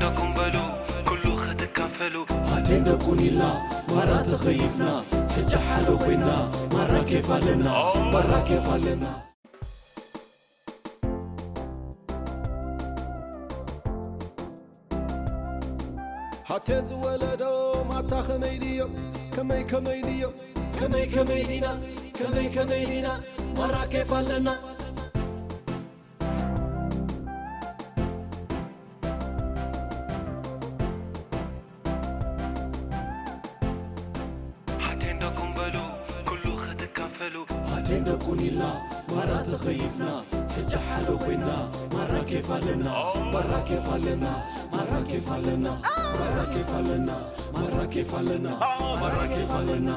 ደኩም በሉ ኩሉ ክትካፈሉ። ኣቴንደ ኩኒልና ማራ ተኸይፍና፣ ሕጂ ሓደ ኮይና ማራ ኬፍ ኣለና፣ ማራ ኬፍ ኣለና። ሃቴ ዝወለዶ ማታ ከመይ ድዮም፣ ከመይ ከመይ ድዮም፣ ከመይ ከመይ ዲና፣ ከመይ ከመይ ዲና፣ ማራ ኬፍ ኣለና። ሃቴንደኩም በሉ ኩሉ ክትካፈሉ። ሃቴንደኩን ኢልና ማራ ተኸይፍና፣ ሕጂ ሓደ ኮይና ማራ ኬፍ ኣለና፣ ማራ ኬፍ ኣለና፣ ማራ ኬፍ ኣለና፣ ማራ ኬፍ ኣለና፣ ማራ ኬፍ ኣለና፣ ማራ ኬፍ ኣለና።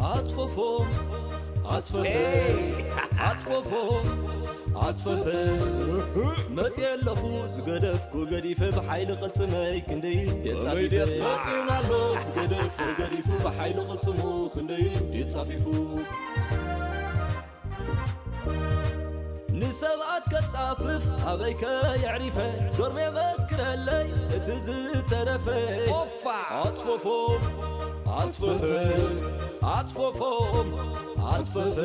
ኣጽፈፎ ኣጽፈፈ ኣጽፈፎ ኣጽፈፈ መጽየ ኣለኹ ዝገደፍኩ ገዲፈ ብሓይሊ ቅልጽመይ ክንደይ ደጻፊፈ መጽዩን ኣሎ ዝገደፍኩ ገዲፉ ብሓይሊ ቅልጽሙ ክንደይ ደጻፊፉ ንሰብኣት ከጻፍፍ ኣበይከ የዕሪፈ ዶርሜ መስክረለይ እቲ ዝተረፈ ኦፋ ኣጽፈፎ ኣጽፈፈ ኣጽፈፎ ኣጽፈፈ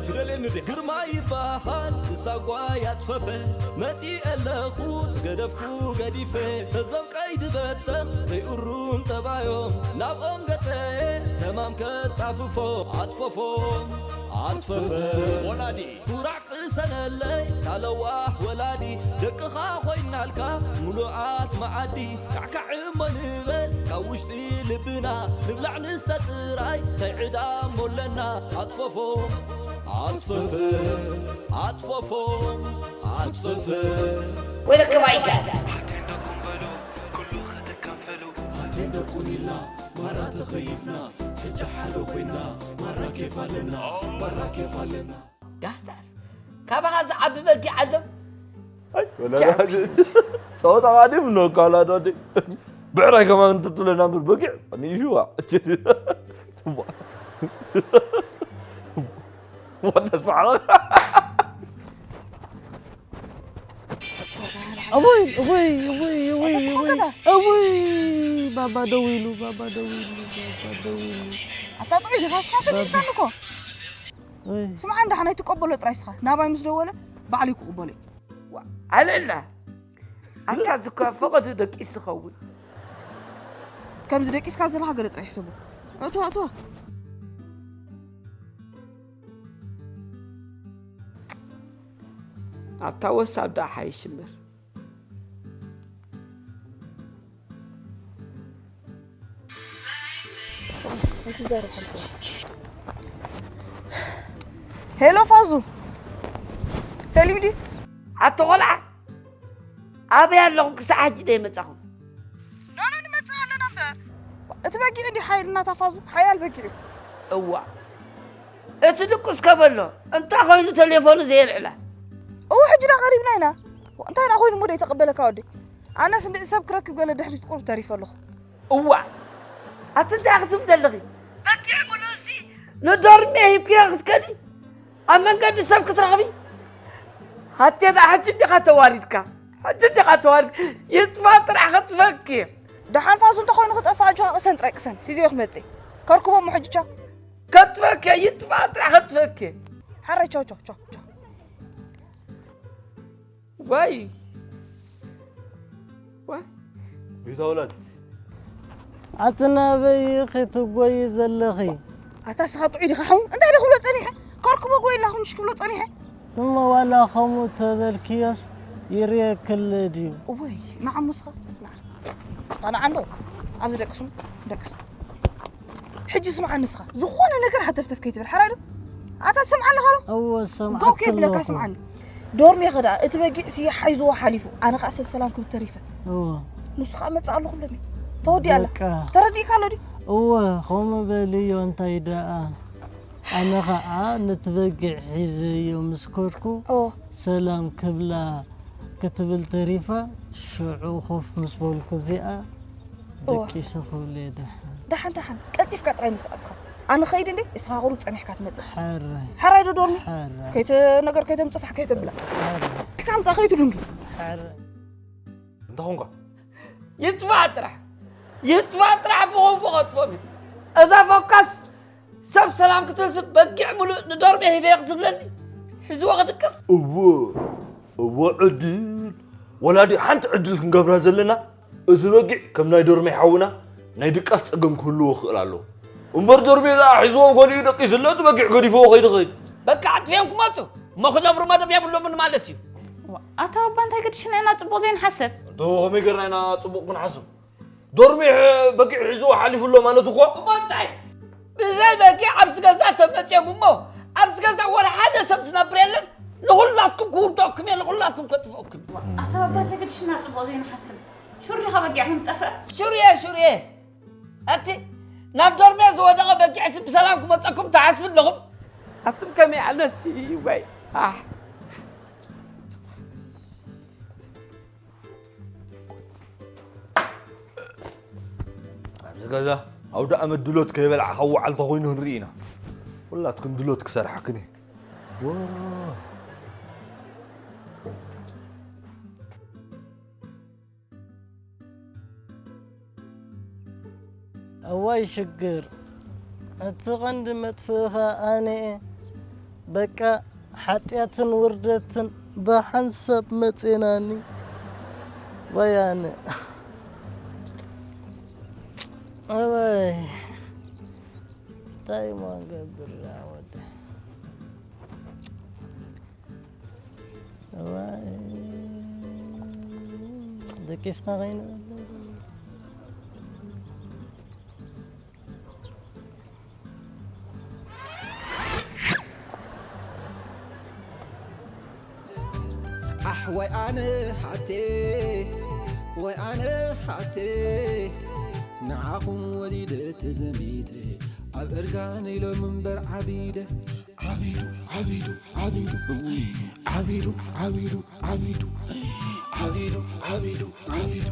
ትደልየኒ ዲኻ ግርማ ይበሃል ንሳጓ ያጽፈፈ መጺ ኣለኹ ዝገደፍኩ ገዲፈ እዞም ቀይዲ በተኽ ዘይእሩም ጠባዮም ናብኦም ገጸ ተማም ከጻፍፎ ኣጽፈፎ ኣጽፈፈ ወላዲ ኩራዕ ቅሰነለይ ታለዋህ ወላዲ ደቅኻ ኮይናልካ ሙሉኣት መዓዲ ካዕካዕ እሞ ንበል ካብ ውሽጢ ልብና ንብላዕ ንስተ ጥራይ እንታይ ዕዳ እሞ ኣለና ኣጽፈፎ ኣጽፈፈ ኣጽፈፎ ኣጽፈፈ ወይለከ ባይጋል ኣቴንደኩም በሉ ኩሉ ክትካፈሉ ኣቴንደኩን ኢልና ማራ ተኸይፍና ሕጂ ሓደ ኮይና ማራ ኬፍ ኣለና ማራ ኬፍ ኣለና ዳህዳር ካባኻ ዝዓቢ በጊዕ ኣሎ ጸወታ ቃዲም ነው ካላዶ ብዕራይ ከማን እንትትብለና እምበር በጊዕ ንይሽዋ ወደ ሰዓት እውይ እውይ እውይ እውይ እውይ እውይ ባባ ደው ኢሉ ባባ ደው ኢሉ ባባ ደው ኢሉ ኣታ ጥዑይ ዲኻ ስኻ ሰሚዕካኒ እኮ ስምዓ እንዳ ሓናይ ትቀበሎ ጥራይ ስኻ ናባይ ምስ ደወለ ባዕለይ ክቕበሎ እዩ ኣልዕላ ኣታ ዝኳ ፈቐዱ ደቂስ ዝኸውን ከምዚ ደቂስካ ዘለኻ ገለ ጥራይ ሕሰቦ እትዋ እትዋ ኣታ ወሳብ ደኣ ሓይሽ እምበር ሄሎ ፋዙ ሰሊም ድዩ ኣቶ ቆልዓ ኣበይ ኣለኹም ክሳዕ ሕጂ ደይመጻኹም ኖኖ ንመጽእ ኣለና እምበር እቲ በጊዕ እንዲ ሓይል እናታ ፋዙ ሓያል በጊዕ እዩ እዋ እቲ ድቁስ ከበሎ እንታይ ኮይኑ ቴሌፎኑ ዘየልዕላ እዎ ሕጂ ዳ ቀሪብና ኢና እንታይ ዳ ኮይኑ እሞ ደይተቐበለካ ወዲ ኣነስ እንድዒ ሰብ ክረክብ ገለ ድሕሪት ቁሩብ ተሪፈ ኣለኹ እዋ ኣቲ እንታይ ክትም ዘለኺ በጊዕ ሙሉእሲ ንዶርሜ ሂብክዮ ክትከዲ ኣብ መንገዲ ሰብ ክትረኽቢ ሃቴ ዳ ሕጂ እንዲኻ ተዋሪድካ ሕጂ እንዲኻ ተዋሪድ ይጥፋ ጥራሕ ክትፈኪ ደሓን ፋሱ እንተኾይኑ ክጠፋ ኣጆኻ ቅሰን ጥራይ ቅሰን ሒዘዮ ክመፅእ ከርክቦ እሞ ሕጂ ቻው ከጥፈኪ ይጥፋ ጥራሕ ከጥፈኪ ሓራይ ቻው ቻው ቻው ቻው ዋይ ይተውለድ ኣቲ ናበይ ኢኺ ትጎዪ ዘለኺ? ኣታ ስኻ ጥዑይ ዲኻ ሓው እንታይ ዶ ክብሎ ጸኒሐ? ከርክቦ ጎይ ኣላኹ ምሽ ክብሎ ጸኒሐ። እሞ ዋላ ከምኡ ተበልክዮስ ይርየክለ ድዩ? እወይ ንዓ እሞ ስኻ ንዓ ንዓ እንዶ ኣብዚ ደቅሱ ደቅስ። ሕጂ ስምዓኒ ንስኻ ዝኾነ ነገር ሃተፍተፍ ከይትብል ሓራይ ዶ ኣታ ትሰምዓ ኣለኻ ዶ እወ ሰምዓኪ ጎብ ከይብለካ ኣለኹ ስምዓኒ ዶርሜ ኸ ደኣ እቲ በጊዕ ሲ ሓይዝዎ ሓሊፉ ኣነ ኸኣ ሰብ ሰላም ክብል ተሪፈ እወ ንሱ ኸኣ መጽእ ኣለኹ ብለኒ ተወዲኣ ኣላ በቃ ተረዲእካ ኣሎ ድዩ እወ ኸምኡ በልዮ እንታይ ደኣ ኣነ ኸኣ ነቲ በጊዕ ሒዘዮ ምስ ከድኩ እወ ሰላም ክብላ ክትብል ተሪፋ ሽዑ ኮፍ ምስ በልኩ እዚኣ እወ ደቂሰ ክብሎ እየ ደሓን ደሓን ደሓን ቀልጢፍካ ጥራይ ምሳእ እስኻ ኣነ ኸይድ እንዴ እስኻ ቁሩብ ጸኒሕካ ትመጽእ። ሕራይ ዶ ዶርሚ? ከይተ ነገር ከይተምጽፋሕ ከይተብላ። ሕራይ። ካምጻ ከይትዱንጊ። ሕራይ። እንተኾንካ ይጥፋእ ጥራሕ ይጥፋእ ጥራሕ ብኸንፎ ከጥፎም እዩ። እዛ ፎካስ ሰብ ሰላም ክትስብ በጊዕ ሙሉእ ንዶርሜ ሂበየ ክትብለኒ ሒዝዎ ክድቅስ። እወ እወ ዕድል ወላዲ ሓንቲ ዕድል ክንገብራ ዘለና። እዚ በጊዕ ከም ናይ ዶርሜ ሓውና ናይ ድቃስ ጸገም ክህልዎ ክእል ኣለዎ። እምበር ዶርሜ ደኣ ሒዝዎ ጎሊኡ ደቂሱ ኣሎ እቲ በጊዕ ገዲፍዎ ከይዱ ኸይዱ። በቃ ኣጥፊኦም ክመጹ እሞ ክነብሩ መደብ የብሎምን ማለት እዩ። ኣታ ኣባ እንታይ ገድሽና ኢና ጽቡቕ ዘይንሓስብ። እንዶ ከመይ ገርና ኢና ጽቡቕ ክንሓስብ? ዶርሜ በጊዕ ሒዝዎ ሓሊፉ ኣሎ ማለት እኮ። እሞ እንታይ ብዘይ በጊዕ ኣብዚ ገዛ ተመጽዮም እሞ ኣብዚ ገዛ ወላ ሓደ ሰብ ዝነብር የለን። ንኹላትኩም ክውደቕኩም እየ ንኹላትኩም ከጥፍኦኩም። ኣታ ኣባ እንታይ ገድሽና ጽቡቕ ዘይንሓስብ። ሹር ዲኻ በጊዕ ከም ጠፍእ። ሹርየ ሹርየ ኣቲ ናብ ዶርሜ ዝወደቐ በጊዕሲ ብሰላም ክመፀኩም ትሓስቡ ኣለኹም? ኣቱም ከመይ ኣለሲ ወይ ኣሕ ኣብዚ ገዛ ኣውደ ኣመት ድሎት ከይበልዓኻ ውዓል ተኾይኑ ንርኢ ኢና። ኩላትኩም ድሎት ክሰርሓክን እየ። እዋይ ሽግር እቲ ቐንዲ መጥፍእኻ ኣነ'የ በቃ ሓጥያትን ውርደትን ብሓንሳብ መጼናኒ ወይ ኣነ እዋይ እንታይ እሞ ንገብር ወደይ ደቂስና ከይንበልዕ ኣሕ ወይ ኣነ ሓቴ ወይ ኣነ ሓቴ ንዓኹም ወሊደ ተዘሚተ ኣብ እርጋን ኢሎም እምበር ዓቢደ ዓቢዱ ዓቢዱ ዓቢዱ ዓቢዱ ዓቢዱ ዓቢዱ ዓቢዱ ዓቢዱ ዓቢዱ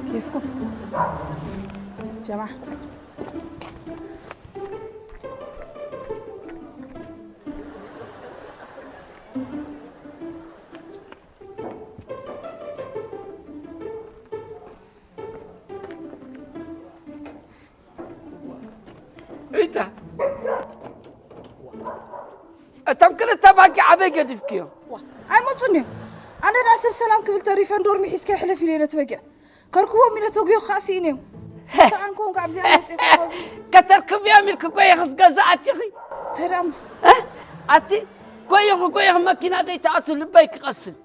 كيفكم؟ جماعة እታ እቶም ክልተ ባጊዕ ኣበይ ገዲፍክዮም? ኣይመፁን እዮም። ኣነ ደኣ ሰብ ሰላም ክብል ተሪፈ እንዶርሚ ሒዝካ ይሕለፍ ኢለ ነቲ በጊዕ ከርክቦም ኢለ ተጉዮ ክዓ ስኢነ እዮም። ሰኣን ከውን ካብ እዚኣ መፅእ ተጓዙ። ከተርክብዮም ኢልክ ጎየኽስ ገዛ ኣቲኺ? እንታይ ደኣ እሞ? ኣቲ ጎየኺ ጎየኺ መኪና ደይትኣቱ ልበይ ክቐስን።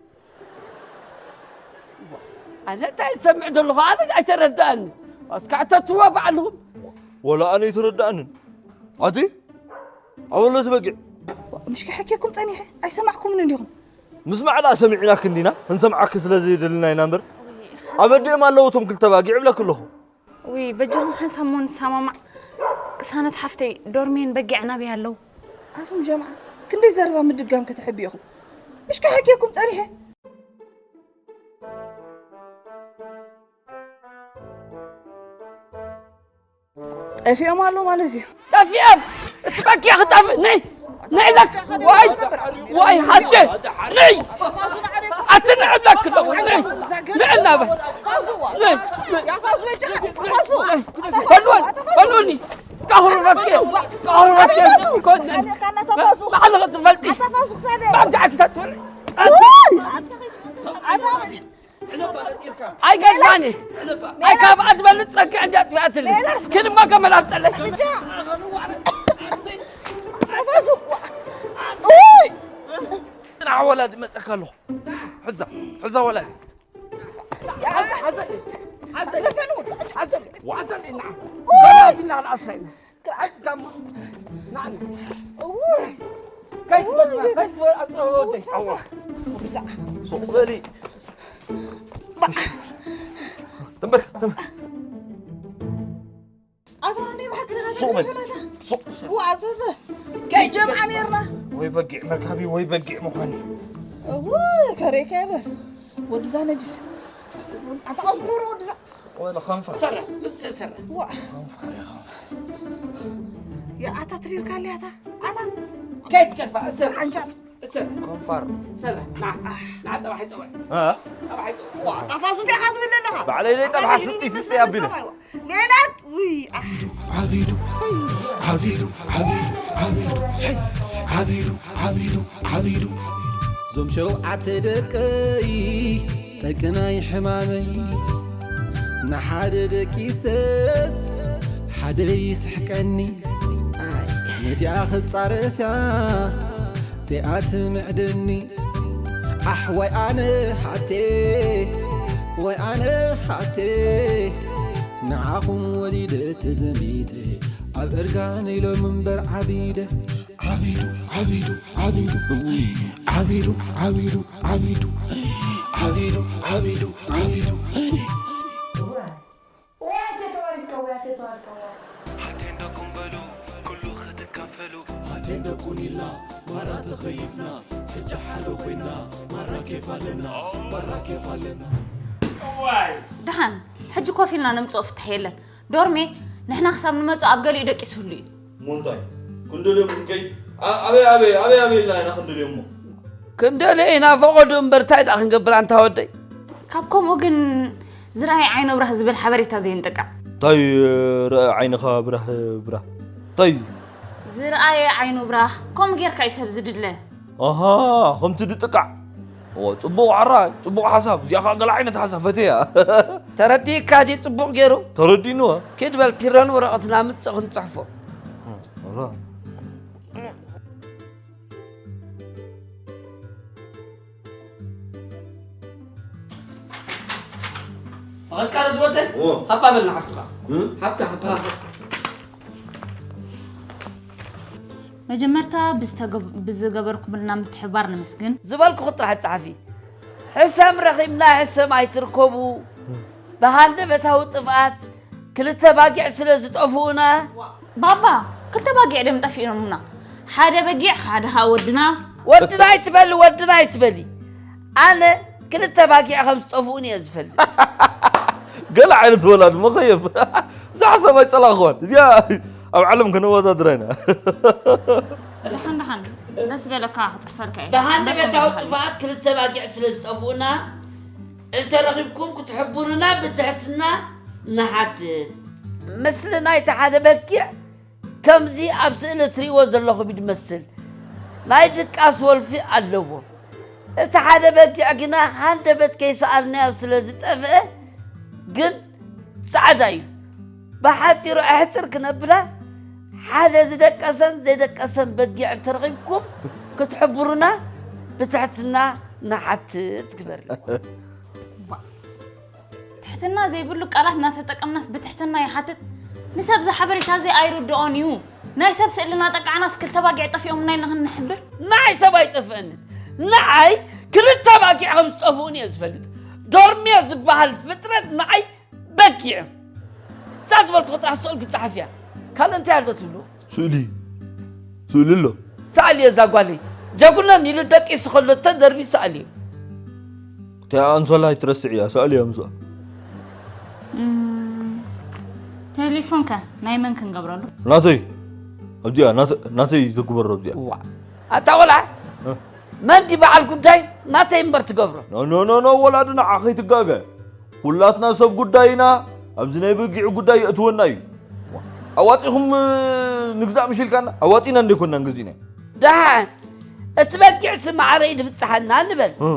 ኣነ እንታይ ዝሰምዕ ዘለኹ ኣነ ኣይተረድኣኒ። ኣስካዕተትዎ ባዕልኹም። ወላ ኣነ ኣይተረድኣንን። ኣቲ ኣበሎ ትበጊዕ። ምሽ ክሕክየኩም ጸኒሐ ኣይሰማዕኩምን እንዲኹም። ምስማዕ ደኣ ሰሚዕናኪ እንዲና፣ ክንሰምዓኪ ስለ ዘይደለና ኢና እምበር። ኣብ ኣዲኦም ኣለዉ እቶም ክልተ ባጊዕ እብለኪ ኣለኹ። ውይ በጃኹም ሓንሳብ እሞ ንሰማማዕ። ቅሳነት ሓፍተይ ዶርሜን በጊዕን ኣበይ ኣለዉ? ኣቱም ጀምዓ ክንደይ ዘረባ ምድጋም ከተሕብዩ ኢኹም። ምሽ ክሕክየኩም ጸኒሐ። ጠፊኦም ኣለዉ ማለት እዩ። ጠፊኦም እቲ በጊዕ ክጠፍእ ነይ ነይ ለክ ዋይ ዋይ ሓጀ ነይ ኣቲ ንዕብለክ ኣለኹ ነይ ንዕናበ ነይ በልወን በልወኒ ቃሁሩ ረኬ ቃሁሩ ረኬ ኮነ ባዕልኸ ትፈልጢ ባጃዕ ክተጥፍል ኣይገዛኒ ኣይ ካብ ኣድበልት ጸግዕ እንዲ ኣጥፊኣትኒ ክድማ ገመል ኣምጸለይ ንዓ ወላዲ መጸካ ኣለኹ ሕዛ ሕዛ ወላዲ ሱቕ በሊ ትንበር፣ ትንበር። ኣታ ናይ ብሓቂ ዲኻ ሱቕ በል። ትብል ኣታ? ሱቕ። ዋ፣ ኣሰፈ። ከይ ጀምዓ ነርና። ወይ በጊዕ መካቢ ወይ በጊዕ ምዃን እዩ። እው፣ ከሬካ ይበል። ወድዛ ነጅስ። ኣታ ቀስቁሮ ወድዛ። ወላ ኸንፋ። ሰራ፣ ምስ ሰራ። ዋ። ኸንፋ ሪኻ። ያ ኣታ ትሪርካ ኣለያ ኣታ። ኣታ። ከይትከፋ፣ ሰራ። ዓንጃል። እሰር። ኮንፋር። ሰራ። ና። ና፣ ጠባሕ ይጸውዕ። እ? ጠባሕ ይጸውዕ። ዋ፣ ጣፋ ሱት ኢኻ ትብል ኣለኻ? ባዕለይ ለይ ጠባሕ ኣታ ሱት ይስጥ ይመስል ኣቢለ። ሰማይ ዋ። ሌላት፣ ውይ፣ ኣሕ። ዓቢዱ፣ ዓቢዱ፣ ዓቢዱ፣ ዓቢዱ፣ ዓቢዱ፣ ዓቢዱ፣ ዓቢዱ። ዞም ሸውዓተ ደቀይ ጠቅናይ ሕማመይ ንሓደ ደቂሰስ ሓደ ይስሕቀኒ። ነቲኣ ክጻረፍያ እቲኣ ትምዕድኒ። ኣሕ ወይ ኣነ ሓቴ፣ ወይ ኣነ ሓቴ፣ ንዓኹም ወሊደ ተዘሚተ ኣብ እርጋን ኢሎም እምበር ዓቢደ። ዓቢዱ፣ ዓቢዱ፣ ዓቢዱ፣ ዓቢዱ፣ ዓቢዱ፣ ዓቢዱ፣ ዓቢዱ፣ ዓቢዱ። ዋይ፣ ተተዋሪድካ፣ ዋይ፣ ተተዋሪድካ፣ ዋይ። ሓቴንደኩም በሉ፣ ኩሉ ክትካፈሉ። ሓቴንደኩን ኢልና፣ ማራ ተኸይፍና፣ ሕጂ ሓደ ኮይና፣ ማራ ኬፍ ኣለና፣ ማራ ኬፍ ኣለና። ዋይ። ደሓን፣ ሕጂ ኮፍ ኢልና ነምጽኦ ፍታሕ የለን። ዶርሜ፣ ንሕና ክሳብ ንመጽኦ ኣብ ገሊኡ ደቂስሉ እዩ። እሞ እንታይ? ክንደልዮም ክንከይድ? ኣ-፣ ኣበይ፣ ኣበይ፣ ኣበይ፣ ኣበይ ኢልና ኢና ክንደልዮም እሞ? ክንደልዮ ኢና ፈቐዱ እምበር፣ እንታይ ደኣ ክንገብር ኣንታ ወደይ? ካብ ከምኡ ግን ዝረኣየ ዓይኑ ብራህ ዝብል ሓበሬታ ዘየንጥቃዕ። እንታይ ረኣ ዓይንኻ ብራህ ብራህ? እንታይ እዩ? ዝረኣየ ዓይኑ ብራህ፣ ከምኡ ጌርካ እዩ ሰብ ዝድለ። ኣሃ፣ ከምቲ ድጥቃዕ። እወ፣ ጽቡቕ ዓራይ፣ ጽቡቕ ሓሳብ። እዚኣ ኸኣ ገለ ዓይነት ሓሳብ ፈትየያ። ተረዲእካ ድዩ ጽቡቕ ጌሩ? ተረዲእንዋ። ኪድ በል ፒሮን ወረቐትን ኣምጽእ ክንጽሕፎ። እወ። ኣቐልቃለ ዝወተ? እወ። ሃባ በልና ሓፍትኻ። እም? ሓፍታ፣ ሃባ፣ ሃባ። መጀመርታ ብዝተገብ-፣ ብዝገበርኩምልና ምትሕብባር ነመስግን። ዝበልኩኹ ጥራሕ ጸሓፊ። ሕሰም ረኺብና ሕሰም ኣይትርከቡ። ብሃንደበታዊ ጥፍኣት ክልተ ባጊዕ ስለ ዝጠፍኡና። ባባ፣ ክልተ ባጊዕ ድዮም ጠፊኦምና? ሓደ በጊዕ፣ ሓደ ኸኣ ወድና። ወድና ኣይትበሊ፣ ወድና ኣይትበሊ። ኣነ ክልተ ባጊዕ ከም ዝጠፍኡኒ እየ ዝፈልጥ። ገለ ዓይነት ወላዲ መኸየፍ። እዛ ሓሳብ ኣይጸላእኽዋን። እዚኣ ኣብ ዓለም ከነወዳድራ ኢና። ደሓን፣ ደሓን። ደስ ዝበለካ ክጽሕፈልካ እየ። ብሃንደበታዊ ጥፍኣት ክልተ ባጊዕ ስለ ዝጠፍኡና፣ እንተ ረኺብኩም ክትሕብሩና ብትሕትና ንሓትት። ምስሊ ናይቲ ሓደ በጊዕ ከምዚ ኣብ ስእሊ እትርእይዎ ዘለኹም እዩ ዝመስል። ናይ ድቃስ ወልፊ ኣለዎ። እቲ ሓደ በጊዕ ግና ሃንደበት ከይሰኣልናዮ ስለ ዝጠፍአ ግን ጻዕዳ እዩ። ብሓጺሩ ኣሕጽር ክነብላ፣ ሓደ ዝደቀሰን ዘይደቀሰን በጊዕ እንተረኺብኩም ክትሕብሩና ብትሕትና ንሓትት። ግበርልና። ትሕትና ዘይብሉ ቃላት እናተጠቀምናስ ብትሕትና ይሓትት። ንሰብ እዚ ሓበሬታ እዚ ኣይርድኦን እዩ። ናይ ሰብ ስእሊ እናጠቃዕናስ ክልተ ባጊዕ ጠፊኦምና ኢልና ክንሕብር? ንዓይ ሰብ ኣይጠፍአንን። ንዓይ ክልተ ባጊዕ ከም ዝጠፍኡኒ እየ ዝፈልጥ። ዶርሜ ዝበሃል ፍጥረት ንዓይ በጊዕ። እዛ ዝበልኩ ጥራሕ ስእሊ ክጸሓፍ እያ። ካልእ እንታይ ኣሎ ትብሉ? ስእሊ? ስእሊ ኣሎ? ሰኣሊ እዛ ጓለይ። ጀጉነን ኢሉ ደቂሱ ከሎ ተደርቢ ሰኣሊ። እታ ኣንሶላ ኣይትረስዕ እያ፣ ሰኣሊ እያ ምስኣ። እም፣ ቴሌፎንከ ናይ መን ክንገብረሉ? ናተይ። ኣብዚኣ፣ ናተ-፣ ናተይ ትግበሮ ኣብዚኣ። ዋ። ኣታ ቆልዓ፣ እ? መን ዲ በዓል ጉዳይ ናተይ እምበር ትገብሮ? ኖ፣ ኖ፣ ኖ፣ ኖ፣ ወላዲ ንዓ ከይትጋገ። ኩላትና ሰብ ጉዳይ ኢና። ኣብዚ ናይ በጊዕ ጉዳይ የእትወና እዩ። ኣዋጺኹም፣ እ፣ ንግዛእ ምሽ ኢልካና? ኣዋጺና እንደ ኮናን ገዚእና። ደሓን፣ እቲ በጊዕሲ ማዕረይ ድብጽሓና ንበል። እ።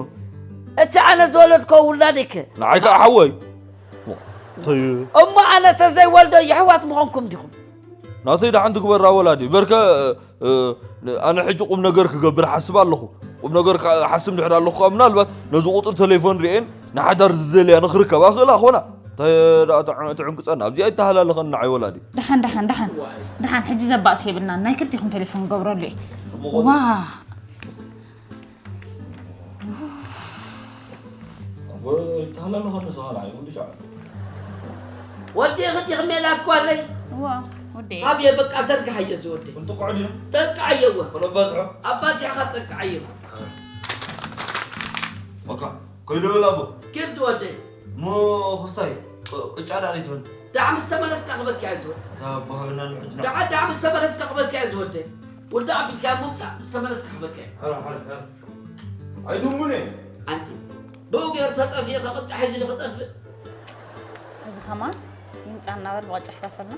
እቲ ኣነ ዝወለድኮ ውላደይከ? ንዓይ ከኣ ሓወይ። እንታይ? እሞ ኣነ ተዘይወልዶ የሕዋት ምኾንኩም ዲኹም? ናተይ ደሓን ትግበራ ወላዲ። በርከ፣ እ፣ ኣነ ሕጂ ቁም ነገር ክገብር ሓስብ ኣለኹ። ቁም ነገር ክሓስብ እንድሕር ኣለኹ፣ ምናልባት ነዚ ቁጽሪ ቴሌፎን ርእየን ንሓዳር ዝደልያ ንኽርከባ ክእላ ኾና። እንታይ ደኣ ትዕ-፣ ትዕንቅጸና? ኣብዚ ኣይተሃላለኸን ንዓይ ወላዲ። ደሓን፣ ደሓን፣ ደሓን። ደሓን፣ ሕጂ ዘባእስ የብልናን። ናይ ክልቲኹም ቴሌፎን ክገብረሉ እየ። እሞ ዋ። ወይ ተህለሉ ኸም ንስኻ ንዓይ ወዲ ሻዕ። ወዲ ኽዲ ኽሜላት ጓለይ እዎ ወደይ ካብ የበቃ ዘርግሓዮ ዝወደይ እንጥቁዕ ድዩ? ጠቃዓየዎ ከነባዝሖ ኣባዚሕኻ ጠቃዓየዎ በቃ ከይዱ በል ኣቦ። ኪድ ዝወደይ እሞ ክስታይ ቅ- ቅጫ ዳኣ ዘይትበል። ደኣ ምስ ተመለስካ ክበኪያ ዝወደይ እታ ኣቦ ሃበና ንሕጅና። ደኣ ደኣ ምስ ተመለስካ ክበኪያ ዝወደይ ወዲ ኣቢልካ ምምፃእ ምስ ተመለስካ ክበኪያ ሓረ ሓረ ሓረ። ኣይትንጉን እየ። ኣንቲ ብኡ ገይሩ ተጠፊኡ ከቕጫ ሒዙ ዶ ክጠፍእ እዚ ከማን ይምፃ እናበል ብቐጫ ይሕለፈልና።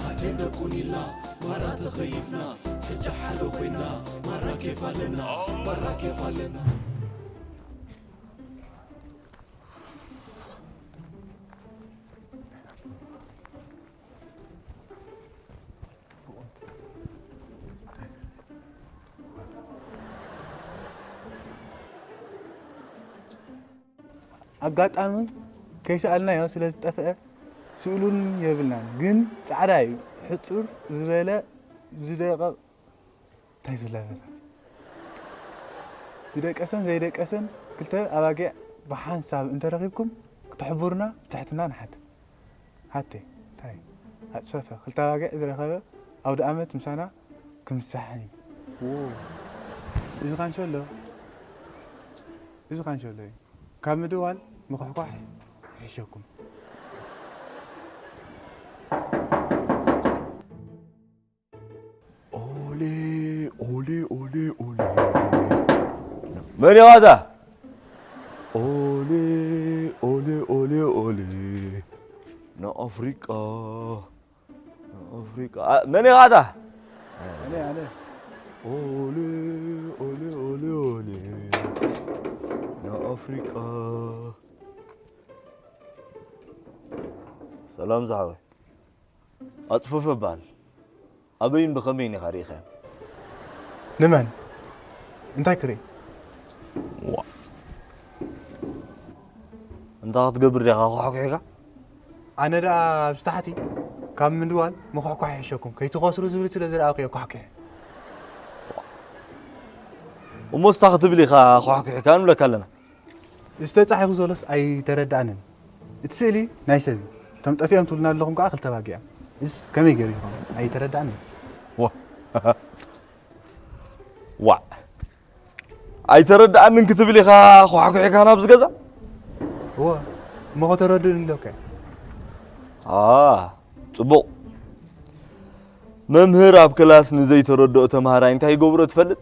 ኣቴንደኩን ኢልና ማራ ተኸይፍና ሕጂ ሓደ ኮይና ማራ ኬፍ ኣለና ማራ ኬፍ ኣለና። ኣጋጣሚ ከይሰኣልናዮ ስለ ዝጠፍአ ስእሉን የብልናን፣ ግን ጻዕዳ እዩ። ሕጹር ዝበለ ዝደቐቕ እንታይ ዝብላ ነታ ዝደቀሰን ዘይደቀሰን ክልተ ኣባጊዕ ብሓንሳብ እንተረኺብኩም ክትሕቡርና ብትሕትና ንሓትት። ሃቴ እንታይ ኣጽፈፈ ክልተ ኣባጊዕ ዝረኸበ ኣውደ ኣመት ምሳና ክምሳሕን እዩ። ዎ፣ እዚ ካንሸሎ እዚ ካንሸሎ እዩ። ካብ ምድዋል ምኹሕኳሕ ይሕሸኩም። ኦሌ ኦሌ ኦሌ ኦሌ መን ያዋታ ኦሌ ኦሌ ኦሌ ኦሌ ንኣፍሪቃ ንኣፍሪቃ አ- መን ያዋታ ኣነ ኣነ ኦሌ ኦሌ ኦሌ ኦሌ ንኣፍሪቃ ሰላም ዝሓወይ ኣፅፈፈ በሃል ኣበይን ብኸመይን ኢኻ ርኢኻዮም ንመን እንታይ ክርኢ? ዋ እንታይ ክትገብር ዲኻ ኳሕኩሒካ ኣነ ደኣ ኣብዚ ታሕቲ ካብ ምድዋል ምኹሕኳሕ ይሕሸኩም ከይትኸስሩ ዝብል ስለ ዝረኣኹ እየ ኳሕኩሐ። እሞ ስታ ክትብል ኢኻ ኳሕኩሒካ ንብለካ ኣለና እዚ ተጻሒፉ ዘሎስ ኣይተረድኣንን። እቲ ስእሊ ናይ ሰብ እዩ። እቶም ጠፊኦም ትብሉና ኣለኹም ከኣ ክልተ ባጊዕ እዮም። እዚስ ከመይ ገይሩ ይኸውን? ኣይተረድኣንን። ዋ ዋዕ ኣይተረድኣንን ክትብል ኢኻ ኳሕኩሒካ ናብዚ ገዛ እወ እሞ ከተረድኡኒ ኢለካ ኣ ጽቡቕ መምህር ኣብ ክላስ ንዘይተረድኦ ተምሃራይ እንታይ ይገብሮ ትፈልጥ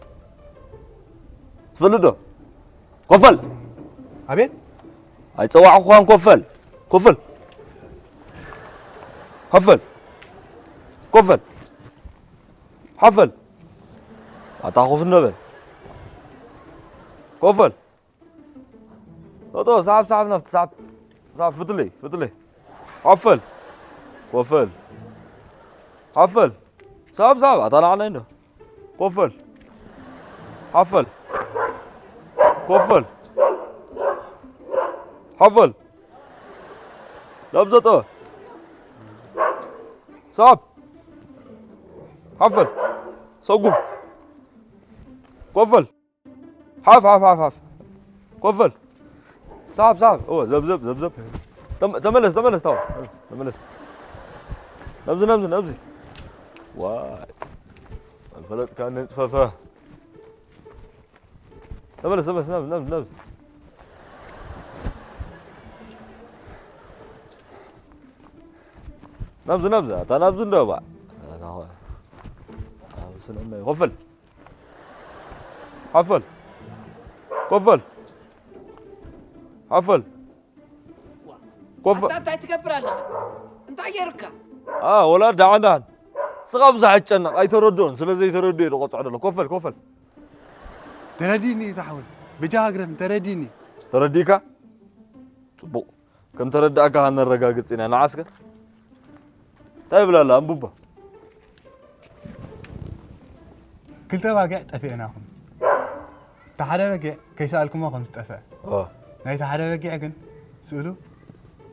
ትፈልጥ ዶ ኮፈል ኣቤት ኣይጸዋዕኳን ኮፈል ኮፈል ሓፈል ኮፈል ሓፈል ኣታ ኮፍ እንበል ኮፈል ቶቶ ሳብ ሳብ ናብቲ ሳብ ሳብ ፍትለይ ፍትለይ ሓፈል ኮፈል ሓፈል ሳብ ሳብ ኣታ ንዓና እንዶ ኮፈል ሓፈል ኮፈል ሓፈል ናብ ዘጠወ ሳብ ሓፈል ሰጉም ኮፈል ሓፍ ሓፍ ሓፍ ሓፍ ኮፈል ሳብ ሳብ እወ ዘብዘብ ዘብዘብ ተመ- ተመለስ ተመለስ ታው ተመለስ ነብዚ ነብዚ ነብዚ ዋይ ኣልፈለጥካ ነጽፈፈ ተመለስ ተመለስ ነብዚ ነብዚ ነብዚ ናብዚ ናብዚ ኣታ ናብዚ እንዶ ባ ኮፈል ሓፈል ኮፈል ሓፈል ኮፈል ኣታ እንታይ ትገብር ኣለኻ እንታይ ገይሩካ ኣ ወላ ዳዓን ዳዓን ስኻ ብዙሕ ኣጨነቕ ኣይተረድኦን ስለ ዘይተረድኦ ዶ ቆጽዖ ደሎ ኮፈል ኮፈል ተረዲኒ ዝሓወይ በጃ ሃግረን ተረዲኒ ተረዲእካ ጽቡቕ ከም ተረዳእካ ነረጋግጽ ኢና ንዓስከ እንታይ ይብላ ኣላ ኣንቡባ ክልተ ባጊዕ ጠፊአናኹም እቲ ሓደ በጊዕ ከይሰኣልኩሞ ከም ዝጠፍአ ናይቲ ሓደ በጊዕ ግን ስእሉ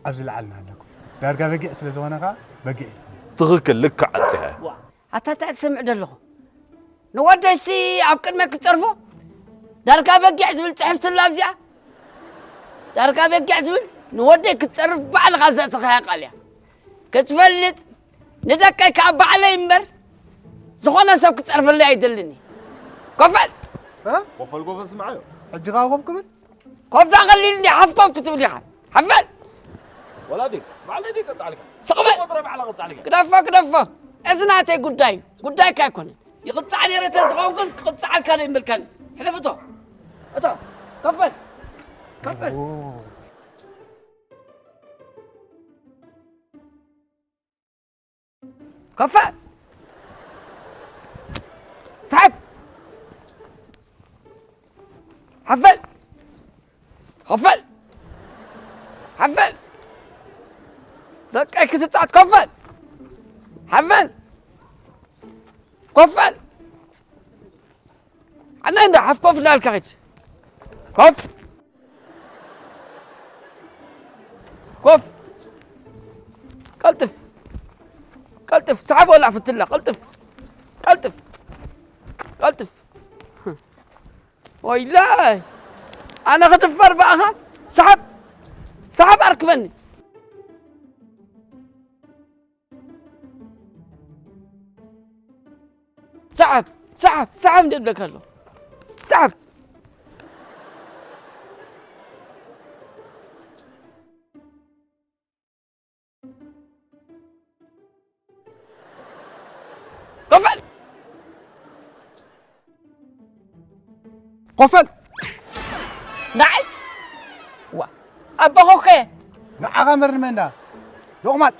ኣብዚ ላዓልና ኣለኩም ዳርጋ በጊዕ ስለ ዝኾነ ከዓ በጊዕ ኢልኩም ትኽክል ልክዕ ኣብፂሐ ኣታ እንታይ ትሰምዕ ደለኹ ንወደይሲ ኣብ ቅድመ ክትጸርፎ ዳርጋ በጊዕ ዝብል ጽሕፍቲ ኣላ ኣብዚኣ። ዳርጋ በጊዕ ዝብል ንወደይ ክትጸርፍ ባዕልኻ ዘእተኻያ ቃል እያ። ክትፈልጥ ንደቀይ ከኣ ባዕለይ እምበር ዝኾነ ሰብ ክጸርፈለይ ኣይደልን። ኮፈል! እ? ኮፈል፣ ኮፈል፣ ስምዓዮ። ሕጂ ከኣ ኮፍ ክብል? ኮፍ ዳቐሊል እንዲ ሓፍ ኮፍ ክትብል ኢኻ። ሓፍ በል! ወላዲ፣ ባዕለይ ድየ ቀጻዕልካ? ስቕ በል! ወጥረ ባዕላ ቀጻዕልካ። ግደፎ፣ ግደፎ። እዚ ናተይ ጉዳይ፣ ጉዳይካ ኣይኮነን። ይቕጻዕ ነይረ ተዝኸውን ግን ክቕጻዓልካ ደይምልካኒ። ሕለፍ እቶ። እቶ። ኮፍ በል። ኮፍ በል። ኮፍ በል። ስሓብ። ሓፍ በል። ኮፍ በል። ሓፍ በል። ደቀይ ክትጻወት ኮፍ በል። ሓፍ በል። ኮፍ በል። ኣነ እንዳ ሓፍ ኮፍ እንዳልካ ኺድ። ኮፍ። ኮፍ። ቀልጥፍ። ቀልጥፍ። ስሓብ ወላ ፍትላ። ቀልጥፍ። ቀልጥፍ። ቀልጥፍ። ወይለይ! ኣነ ክድፈር ብኣኻ? ስሓብ! ስሓብ ኣርክበኒ! ስሓብ! ስሓብ! ስሓብ እንደ እብለካ ኣለኹ። ስሓብ! ኮፈል! ኮፈል! ንዓይ? ዋ፣ ኣቦኻ እኮ እየ። ንዓኻ እምበር ንመን ደኣ? ሎቕማጽ!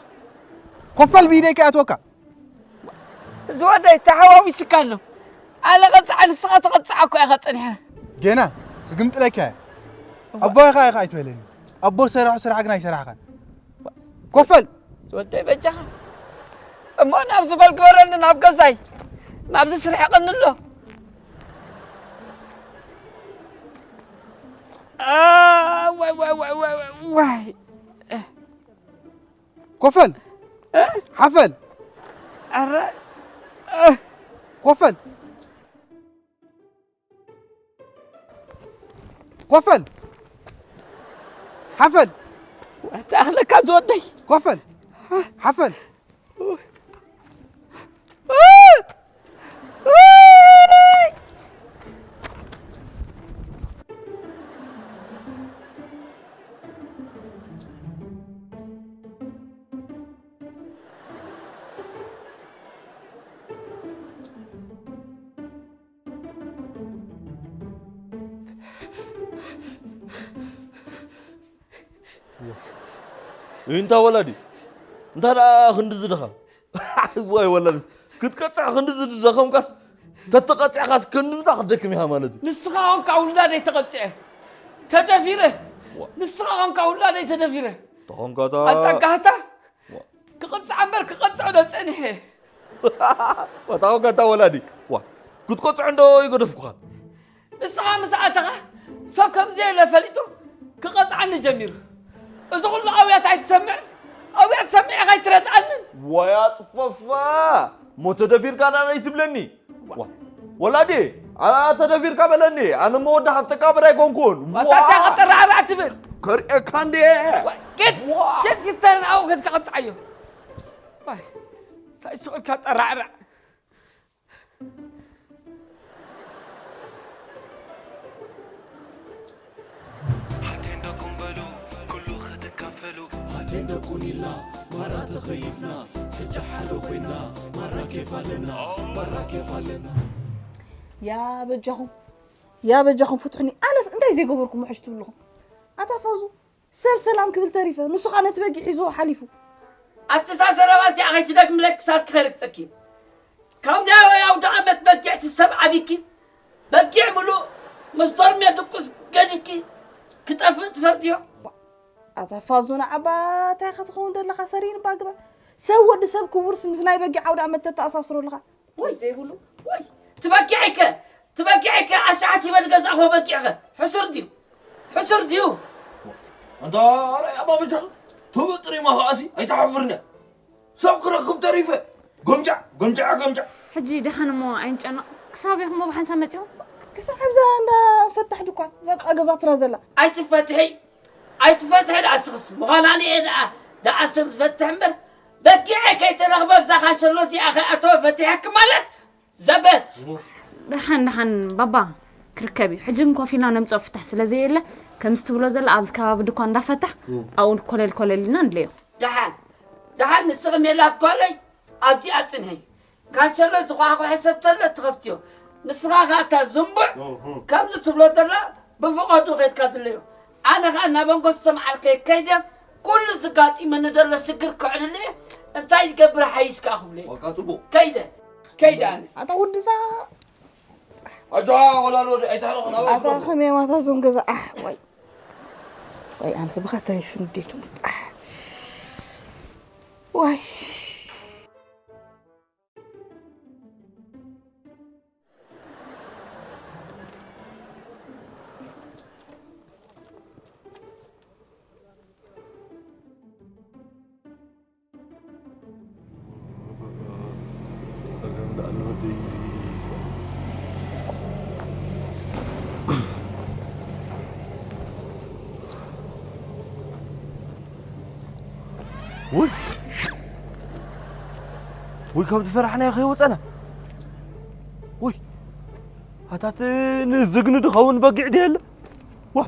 ኮፈል ብኢደይ ከይኣትወካ። እዚ ወደይ ተሓዋዊስካ ኣሎ። ኣነ ቀጻዕ ንስኻ ትቐጻዕ እኮ ኢኻ ጸኒሐ። ጌና፣ ክግምጥለካ እየ። ኣቦኻ ኢኻ ኣይትበለኒ። ኣቦ ዝሰርሖ ስራሕ ግን ኣይሰራሕካን። ኮፈል! ወደይ በጃኻ። እሞ ናብዚ በል ግበረኒ፣ ናብ ገዛይ። ናብዚ ስራሕ ይቐኒ ኣሎ። አ፣ ዋይ፣ ዋይ፣ ዋይ፣ ዋይ፣ ዋይ። ኮፈል! እ? ሓፈል! ኣረ፣ እ። ኮፈል! ኮፈል! ሓፈል! እንታይ ኣለካ ዝወደይ? ኮፈል! ሓፈል! እንታ ወላዲ፣ እንታ ደኣ ክንዲ ዝድኸም? ዋይ ወላዲስ፣ ክትቀጽዕ ክንዲ ዝደኸምካስ፣ ተተቐጺዕካስ ክንዲ ምንታ ክትደክም ኢኻ ማለት እዩ። ንስኻ ኾንካ ውላደይ ተቐጺዐ፣ ተደፊረ። ዋ። ንስኻ ኾንካ ውላደይ ተደፊረ። ተኾንካታ። ኣንታ ጋህታ። ዋ። ክቕጻዕ እምበር ክቐጽዕ ዶ ጸኒሐ? ዋታ ኮንካ እታ ወላዲ። ዋ፣ ክትቀጽዖ እንዶ ይገደፍኩኻ። ንስኻ ምስ ኣተኻ ሰብ ከም ዘየለ ፈሊጡ ክቐጽዓኒ ጀሚሩ። እዚ ኩሉ ኣውያት ኣይትሰምዕን? ኣውያት ሰሚዐ ከይትረድኣንን? ዋይ ኣጽፈፋ! እሞ ተደፊርካ ደኣ ኣይትብለኒ። ዋ፣ ወላዲ፣ ኣነ ተደፊርካ በለኒ። ኣነ እሞ ወዲ ሃፍተካ በዳ ኣይኮንኩን። ዋታ እንታይ ዋ! ጠራዕራዕ ትብል? ከርእየካ እንዴ? ዋ፣ ኪድ፣ ዋ! ኪድ፣ ኪድ፣ ተን ኣብኡ ኪድ ክቐብጽዓዮ። ዋይ፣ እንታይ ስቕ ኢልካ ጠራዕራዕ? ሓቴን ደኩም በሉ፣ ኩሉ ክትካፈሉ። ሓቴን ደቁን ኢልና፣ ማራ ተኸይፍና፣ ሕጂ ሓደ ኮይና፣ ማራ ኬፍ ኣለና፣ ማራ ኬፍ ኣለና። ያ በጃኹም፣ ያ በጃኹም ፍትሑኒ። ኣነስ እንታይ ዘይገበርኩ ምሕሽ ትብልኹም? ኣታ ፋዙ፣ ሰብ ሰላም ክብል ተሪፈ፣ ንሱ ኸኣ ነቲ በጊዕ ሒዝዎ ሓሊፉ። ኣተዛዘረባ እዚኣ ኸይትደግምለ ክሳድኪ ኸይርግጸኪ። ካብ ናይ ኣውደ ኣመት በጊዕ ትሰብ ዓቢኪ፣ በጊዕ ምሉእ ምስ ዶርሜ ድቁስ ገዲፍኪ ክጠፍእ ትፈርድዮ? ኣታ ፋዙ ንዓባ እንታይ ኸ ትኸውን ደለኻ? ሰሪን እባ ግበር። ሰብ ወዲ ሰብ ክቡርስ ምስ ናይ በጊዕ ኣውደ ኣመት ተተኣሳስሮ ኣለኻ? ወይ ዘይብሉ። ወይ ትበጊዐይከ፣ ትበጊዐይከ ኣሻሓት ይበል ገዛእኹ በጊዕኸ። ሕሱር ድዩ? ሕሱር ድዩ? ኣንታ ኣረ ኣባ በጃኻ፣ ትብጥር ኢማ ኸኣሲ ኣይትሓፍርን እያ። ሰብ ክረክብ ተሪፈ። ጎምጃዕ፣ ጎምጃዕ፣ ጎምጃዕ። ሕጂ ደሓን እሞ ኣይንጨነቕ። ክሳብ ኢኹም ብሓንሳብ መጺኹም? ክሳብ ከምዛ እንዳ ፈታሕ ድኳን፣ እዛ ጥቓ ገዛትና ዘላ። ኣይትፈትሒ፣ ኣይትፈትሒ ደኣ እስኽስ። ምዃና ኣነ እየ ደኣ፣ ደኣ ስር ትፈትሕ እምበር። በጊዐ ከይተረኽበ ኣብዛ ካንሸሎ እዚኣ ከይኣተወ ፈቲሐኪ ማለት ዘበት። ደሓን፣ ደሓን፣ ባባ ክርከብ እዩ። ሕጂ ግን ኮፍ ኢልና ነምጽኦ ፍታሕ ስለ ዘየለ፣ ከምዚ ትብሎ ዘላ ኣብዚ ከባቢ ድኳን እንዳፈታሕ፣ ኣብኡ ኮለል ኮለል ኢልና ንድለዮ። ደሓን፣ ደሓን፣ ንስኺ ሜላት ጓለይ፣ ኣብዚኣ ጽንሒ። ካንሸሎ ዝኳዕኩዐ ሰብ ተሎ ትኸፍትዮ። ንስኻ ኸኣ እታ ዝንቡዕ እህ። ከምዚ ትብሎ ዘላ ብፍቐዱ ኸይድካ ድለዮ። ኣነ ኸኣ ናብ ኣንጎስ ሰምዓልከ ከይደ ኩሉ ዝጋጢመኒ ዘሎ ሽግር ክዕልሉ እየ። እንታይ ዝገብር ሓይሽ ከኣ ክብሎ እየ። በቃ ጽቡቕ። ከይደ፣ ከይደ ኣነ። ኣታ ወድዛ ኣጆ ወላሎ ኣይታረኹ ናበይ ኣታ ከመይ ማታ ዞም ገዛ ኣሕ ወይ ወይ ኣንስ ብኻ ተሪፍ እንዴት ምጣሕ ወይ ውይ ውይ ካብ ዝፈራሕናዮ ከይወፀና ውይ ኣታት ንዝግኒ ድኸውን በጊዕ ድየለ ዋ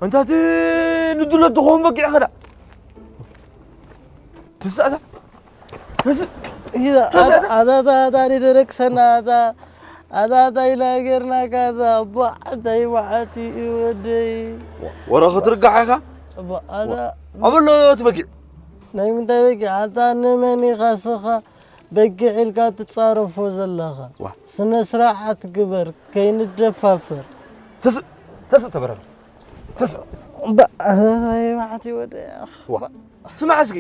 እንታት ንድሎ ድኸውን በጊዕ ኸዳ ትስዕታ ኣዛታ ኣዛታ ደረክሰና ኣዛታ ኣዛታ ይናገርና ካዛ ባዕተይ ባዕቲ እዩ ወደይ ወረ ክትርጋሕ ኢኻ ኣዛ ኣበሎ ትበጊዕ ናይ ምንታይ በጊዕ ኣታ ንመን ኢኻ ስኻ በጊዕ ኢልካ ትጻረፎ ዘለኻ ስነ ስርዓት ግበር ከይንደፋፈር ተስእ ተስእ ተበረር ተስእ ብዓረራይ ማዕቲ ወደ ስማዕ እስኪ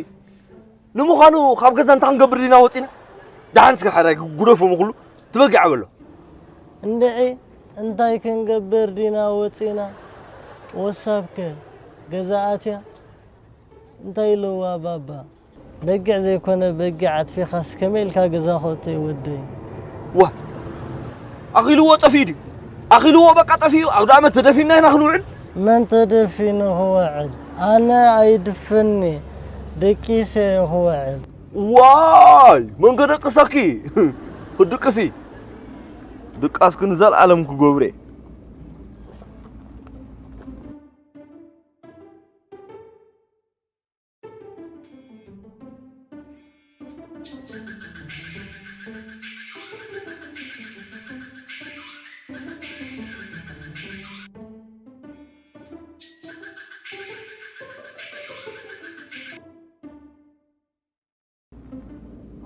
ንምዃኑ ካብ ገዛ እንታይ ክንገብር ዲና ወፂና ደሓን እስኪ ሓራይ ጉደፎም ኩሉ ትበጊዕ በሎ እንድዒ እንታይ ክንገብር ዲና ወፂና ወሳብከ ገዛ ኣትያ እንታይ ኢለዋ ባባ በጊዕ ዘይኮነ በጊዕ ኣጥፊኻስ ከመይ ኢልካ ገዛ ክእቶ እዩ ወደይ? ዋ ኣኺልዎ ጠፊኡ ድዩ? ኣኺልዎ በቃ ጠፊኡ ኣውዳኣመት ተደፊና ኢና ክንውዕል? መን ተደፊኑ ክውዕል? ኣነ ኣይድፍን እየ ደቂሰ እየ ክውዕል። ዋይ መን ከደቅሰኪ? ክድቅሲ ድቃስኪ ንዘልኣለም ክገብረ እየ።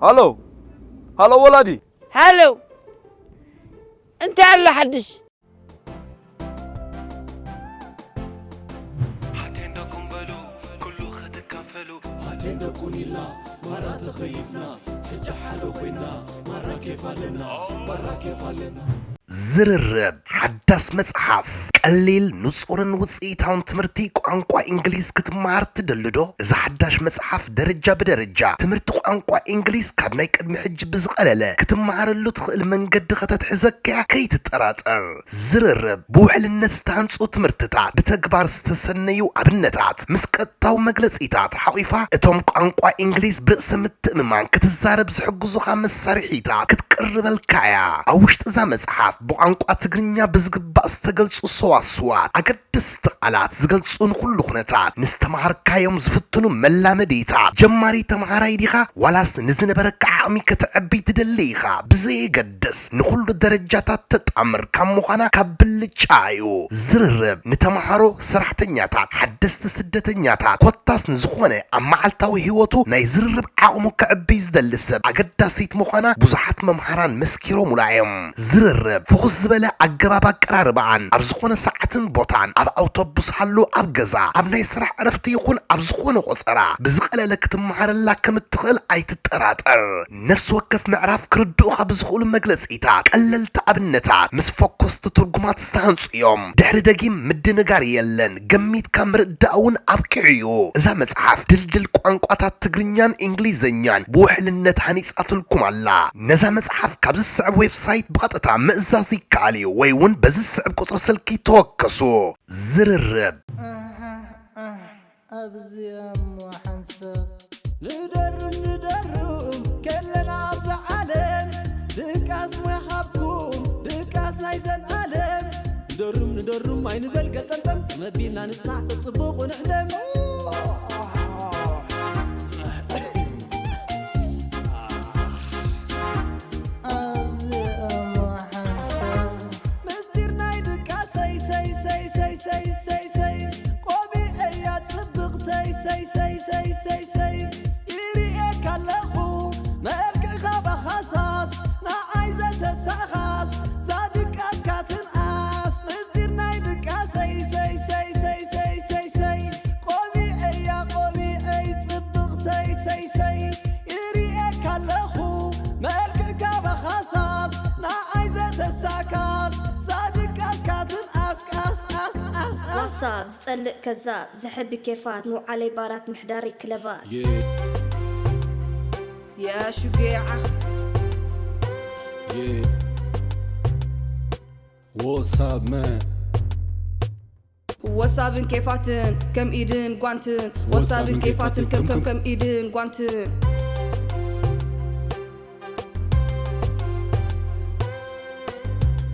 ሃሎ ሃሎ ወላዲ ሃሎ እንታይ ኣሎ ሓድሽ ኣቴንደኩም በሉ ኩሉ ክትካፈሉ ኣቴንደኩን ኢልና ማራ ተኸይፍና ሕጂ ሓደ ኮይና ማራ ኬፍ ኣለና ማራ ኬፍ ኣለና ዝርርብ ሓዳስ መጽሓፍ ቀሊል፣ ንጹርን ውጽኢታውን ትምህርቲ ቋንቋ እንግሊዝ ክትመሃር ትደሊ ዶ? እዛ ሓዳሽ መጽሓፍ ደረጃ ብደረጃ ትምህርቲ ቋንቋ እንግሊዝ ካብ ናይ ቅድሚ ሕጂ ብዝቐለለ ክትመሃረሉ ትኽእል መንገዲ ከተትሕዘካ'ያ ከይትጠራጠር። ዝርርብ ብውሕልነት ዝተሃንጹ ትምህርትታት፣ ብተግባር ዝተሰነዩ ኣብነታት፣ ምስ ቀጥታዊ መግለጺታት ሓቑፋ እቶም ቋንቋ እንግሊዝ ብርእሰ ምትእምማን ክትዛረብ ዝሕግዙኻ መሳርሒታት ክትቅርበልካ እያ። ኣብ ውሽጢ እዛ መጽሓፍ ብቋንቋ ትግርኛ ብዝግባእ ዝተገልጹ ሰዋስዋት፣ ኣገደስቲ ቃላት ዝገልጹ ንኹሉ ኩነታት፣ ንዝተመሃርካዮም ዝፍትኑ መላመዲታት፣ ጀማሪ ተመሃራይ ዲኻ ዋላስ ንዝነበረካ ዓቕሚ ከተዕቢ ትደሊ ኢኻ ብዘየገድስ ንኹሉ ደረጃታት ተጣምር ካብ ምዃና ካብ ብልጫ እዩ። ዝርርብ ንተምሃሮ፣ ሰራሕተኛታት፣ ሓደስቲ ስደተኛታት ኮታስ ንዝኾነ ኣብ መዓልታዊ ህይወቱ ናይ ዝርርብ ዓቕሙ ከዕብይ ዝደሊ ሰብ ኣገዳሲት ምዃና ብዙሓት መምሃ ምፍጣራን መስኪሮሙላ እዮም። ዝርርብ ፍኹስ ዝበለ ኣገባብ ኣቀራርባኣን ኣብ ዝኾነ ሰዓትን ቦታን ኣብ ኣውቶቡስ ሃሉ ኣብ ገዛ ኣብ ናይ ስራሕ ዕረፍቲ ይኹን ኣብ ዝኾነ ቆጸራ ብዝቐለለ ክትመሃረላ ከም እትኽእል ኣይትጠራጠር። ነፍሲ ወከፍ ምዕራፍ ክርድኡኻ ብዝኽእሉ መግለጺታት ቀለልቲ ኣብነታት ምስ ፈኮስቲ ትርጉማት ዝተሃንጹ እዮም። ድሕሪ ደጊም ምድንጋር የለን፣ ገሚትካ ምርዳእ እውን ኣብቂዑ እዩ። እዛ መጽሓፍ ድልድል ቋንቋታት ትግርኛን እንግሊዝኛን ብውሕልነት ሃኒጻትልኩም ኣላ። ነዛ መጽሓፍ ካብ ዝስዕብ ዌብሳይት ብቐጥታ ምእዛዝ ይከኣል እዩ ወይ እውን በዚ ዝስዕብ ቁጽሪ ስልኪ ተወከሱ። ዝርርብ። ኣብዚ እሞ ሓንሳብ ንደርም ንደርም ከለና ኣብዛ ዓለም ድቃስ ሞያ ሃብኩም ድቃስ ናይ ዘልኣለም ንደርም ንደርም ኣይንበል ገጠምጠም መቢልና ንጽናዕ ተጽብቑ ንሕለም ኣብዚ እሞ ሓንሳብ ምስጢር ናይ ድቃሰይ ሰይ ሰይ ሰይ ሰይ ሰይ ሰይ ቆቢዐያ ጽብቕተይ ሰይ ሰይ ሰይ ሰይ ሰይ ይርእየካ ኣለኹ መልክዕኻ ባኻሳስ ንዓይ ዘተሳኻስ ዛድቃስካ ትንኣስ ምስጢር ናይ ድቃሰይ ሰይ ሰይ ሰይ ሰይ ሰይ ሰይ ቆቢዐያ ቆቢዐይ ጽብቕተይ ሰይ ሰይ ይርእየካ ኣለኹ መልክዕካ ባኻሳስ ንዓይ ዘተሳካስ ዛድቃስካ ትንኣስ ቃስ ቃስ ቃስ ቃስ ዋሳብ ዝጸልእ ከዛብ ዘሕቢ ኬፋት ምውዓለይ ባራት ምሕዳሪ ክለባት Yeah. يا شجاعة Yeah. What's up, man? ወሳብን ኬፋትን ከም ኢድን ጓንትን ወሳብን ኬፋትን ከም ከም ከም ኢድን ጓንትን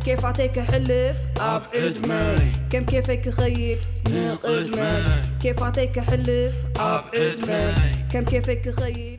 ኬፋተይ ክሕልፍ ኣብ ዕድመይ ከም ኬፈይ ክኸይድ ንቕድመይ ኬፋተይ ክሕልፍ ኣብ ዕድመይ ከም ኬፈይ ክኸይድ